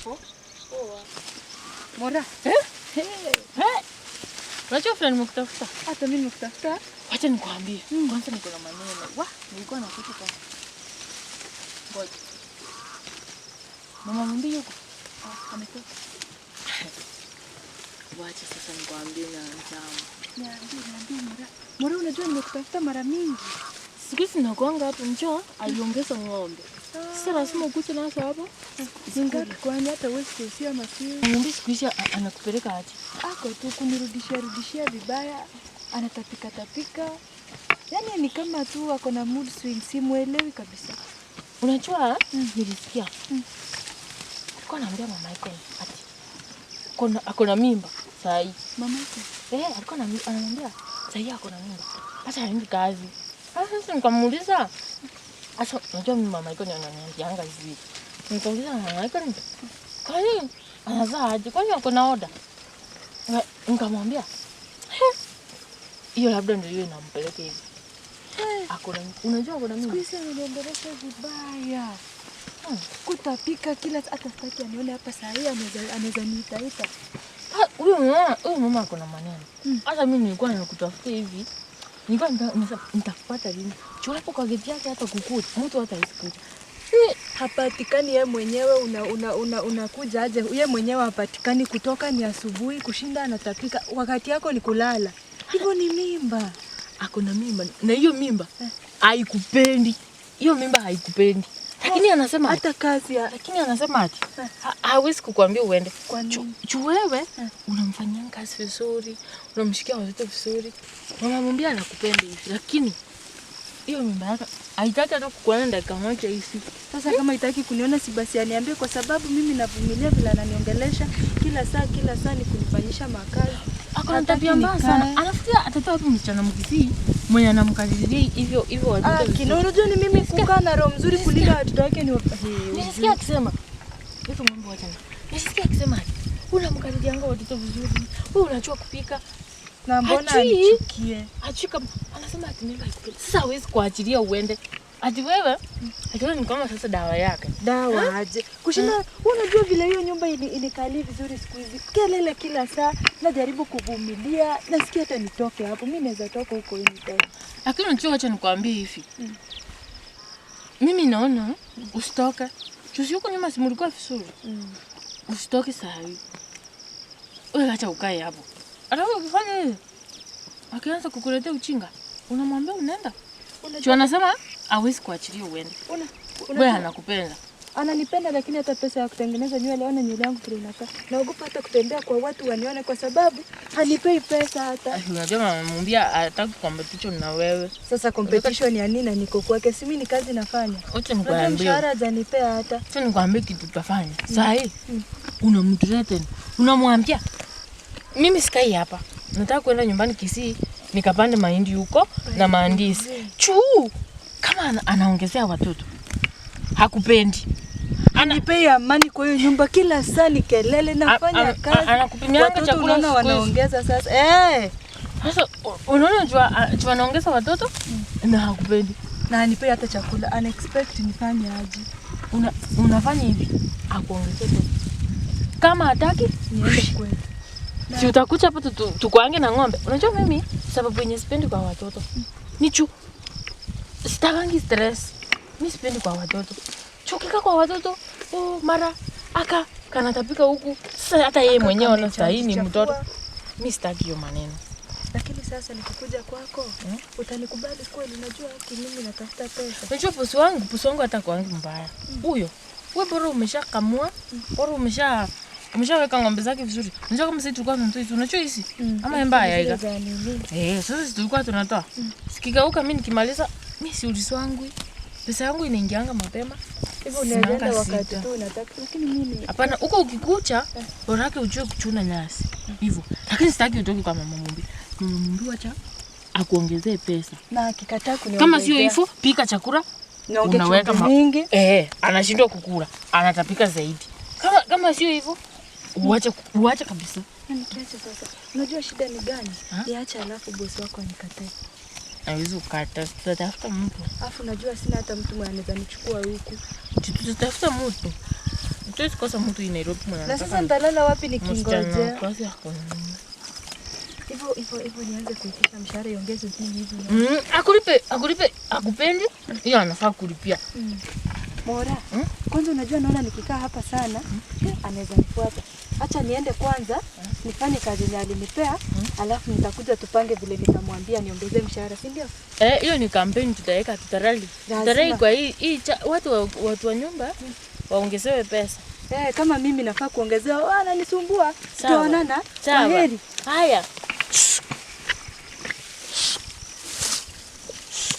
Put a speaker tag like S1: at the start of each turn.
S1: Uko? Poa. Mora.
S2: Eh? Eh? Unajua fulani nimekutafuta.
S1: Hata mimi nimekutafuta.
S2: Wacha nikwambie. Kwanza niko na maneno. Wa, nilikuwa nakuta kwa. Ngoja. Mama mwambie yuko.
S1: Ah, ametoka.
S2: Wacha sasa nikwambie na mtamu.
S1: Niambie, niambie Mora. Mora, unajua nimekutafuta mara mingi.
S2: Siku hizi nakuanga hapo njoo aliongeza ng'ombe. Sasa lazima ukuje nazo hapo.
S1: Zingapi kwani hata huwezi kuhusia masimu.
S2: Mwambie siku hizi anakupeleka aje?
S1: Ako tu kunirudishia rudishia vibaya, anatapika tapika. Yaani ni kama tu ako na mood swing, simuelewi kabisa.
S2: Unajua nilisikia. Alikuwa anaambia mama yake ati ako na mimba saa hii.
S1: Mama yake.
S2: Eh, alikuwa anamwambia saa hii ako na mimba. Sasa haendi kazi. Sasa nikamuuliza, sasa unajua mimi mama yake ananiambianga hivi. Nikauliza mama yake, kwani anazaa aje? Kwani ako na oda? Nikamwambia, hiyo labda ndio hiyo inampeleka hivi. Ako na, unajua ako na
S1: Siku
S2: mimba.
S1: hizi ananiongelesha vibaya. Kutapika kila hata sitaki anione hapa saa hii, anaweza niitaita.
S2: Huyo mama ako na maneno. Hata mimi nilikuwa nakutafuta hivi. Nilikuwa nitakupata lini? Chua hapo kwa geti yake hata kukuta. Mtu hata hawezi kuja.
S1: Hapatikani yeye mwenyewe, unakuja aje? Yeye mwenyewe hapatikani, kutoka ni asubuhi, kushinda anatapika, wakati yako ni kulala. Hivyo ni mimba.
S2: Ako na mimba na hiyo mimba haikupendi. Hiyo mimba haikupendi. Lakini anasema
S1: hata kazi ya
S2: lakini anasema ati hawezi kukuambia uende.
S1: Kwa nini?
S2: Chu wewe unamfanyia kazi vizuri, unamshikia watoto vizuri. Unamwambia anakupenda hivi, lakini hiyo mimba yake haitaki hata kukuona dakika moja hivi.
S1: Sasa kama haitaki kuniona si basi aniambie, kwa sababu mimi navumilia vile ananiongelesha kila saa, kila saa ni kunifanyisha makazi.
S2: Ako na tabia mbaya sana. Anafikiria atatoa wapi msichana Mkisii mwenye anamkadiria hivyo hivyo watoto vizuri.
S1: Kina unajua ni mimi kukaa na roho mzuri kulinda watoto wake ni
S2: Nilisikia akisema hizo mambo wacha. Nilisikia akisema unamkadiria watoto vizuri. Wewe unajua kupika.
S1: Na mbona
S2: Hajui.
S1: anichukie?
S2: Hajui kama anasema ati mimba haikupendi. Sasa hawezi kuachilia uende. Ati wewe akiona ni kama sasa dawa yake.
S1: Dawa aje? Kushinda unajua vile hiyo nyumba inikali vizuri siku hizi. Kelele kila saa, najaribu kuvumilia, nasikia hata nitoke hapo. Mimi naweza toka huko anytime.
S2: Lakini unajua acha nikwambie hivi. Mimi naona usitoke. Juzi huko nyuma si mlikuwa vizuri. Usitoke saa hii. Wewe acha ukae hapo. Alafu ukifanya hivi akianza kukuletea uchinga, unamwambia unaenda. Juu anasema hawezi kuachilia uende. Wewe anakupenda.
S1: Ananipenda lakini hata pesa ya kutengeneza nywele, ona nywele yangu vile inakaa. Naogopa hata kutembea kwa watu wanione kwa sababu hanipei pesa hata.
S2: Unajua mama mwambia hataki competition na wewe.
S1: Sasa competition ya nini na niko kwake? Si mimi ni kazi nafanya.
S2: Wacha
S1: Unajua
S2: nikwambie.
S1: mshahara hajanipea hata.
S2: Wacha nikwambie kitu tutafanya. Saa hii unamthreaten. Unamwambia mimi sikai hapa. Nataka kwenda nyumbani Kisii nikapande mahindi huko na maandizi. Chuu kama anaongezea watoto. Hakupendi.
S1: Anipei amani kwa hiyo nyumba, kila saa ni kelele, nafanya kazi.
S2: Anakupimianga
S1: Watoto
S2: chakula
S1: unaona
S2: siku hizi.
S1: wanaongeza sasa.
S2: Sasa unaona jua anaongeza watoto na hakupendi.
S1: Na anipei hata chakula, unexpect nifanye aje?
S2: Unafanya hivi, akuongezee pesa. Kama hataki,
S1: niende kwetu.
S2: Si utakuja hapo tukuange na ng'ombe. Unajua mimi sababu yenye sipendi kwa watoto ni chu sitakangi stress. Mimi sipendi kwa watoto. Chukika kwa watoto, oh, mara aka kanatapika huku. Sasa hata yeye mwenyewe ana saa hii ni mtoto. Mimi sitaki hiyo maneno.
S1: Lakini sasa nikikuja kwako, utanikubali kweli? Unajua haki mimi natafuta pesa.
S2: Unajua pusi wangu hata kwangu mbaya. Huyo, wewe bora umeshakamua, bora umeshaweka ng'ombe zake vizuri. Unajua kama sisi tulikuwa tunatoa hizi, unajua hizi? Ama mbaya
S1: Zile
S2: ika.
S1: za nini?
S2: Sasa sisi tulikuwa tunatoa. Sikikauka mimi nikimaliza, mimi siulizwangwi. Pesa yangu inaingianga mapema.
S1: Hivyo unaenda
S2: Sinanga
S1: wakati
S2: sita.
S1: tu unataka. Lakini mimi
S2: Hapana, huko ukikucha bora yake ujue kuchuna nyasi. Hivyo. Lakini sitaki utoke kwa mama Mumbi. Mama Mumbi wacha akuongezee pesa.
S1: Na akikataa kuniongezea.
S2: Kama sio hivyo, pika chakula,
S1: Niongee
S2: unaweka
S1: chumvi mingi.
S2: Anashindwa kukula, anatapika zaidi. Kama sio hivyo, uache kabisa.
S1: Na nikiacha sasa. Unajua shida ni gani? Niache alafu bosi wako anikatae.
S2: Hawezi kukata, tutatafuta mtu.
S1: Alafu unajua sina hata mtu mwenye anaweza nichukua huku.
S2: Tutatafuta mtu. Hatuwezi kosa mtu hii Nairobi mwenye
S1: Na
S2: anataka
S1: sasa nitalala wapi
S2: msichana
S1: nikingojea?
S2: kazi ako na nini.
S1: Hivyo hivyo hivyo nianze kuitisha mshahara iongezwe hivi hivi.
S2: Akulipe, akulipe, akupendi, hiyo anafaa kulipia.
S1: Mora, kwanza unajua naona nikikaa hapa sana anaweza nifuata. Acha niende kwanza nifanye kazi yenye alinipea, alafu nitakuja tupange vile nitamwambia niongezee mshahara, si ndio?
S2: Eh, hiyo ni kampeni tutaweka, tutarali.
S1: Lazima.
S2: Tutarali kwa hii watu wa nyumba waongezewe pesa.
S1: Eh, kama mimi nafaa kuongezewa, ananisumbua.
S2: Sawa.
S1: Tutaonana.
S2: Sawa.
S1: Kwaheri.
S2: Haya.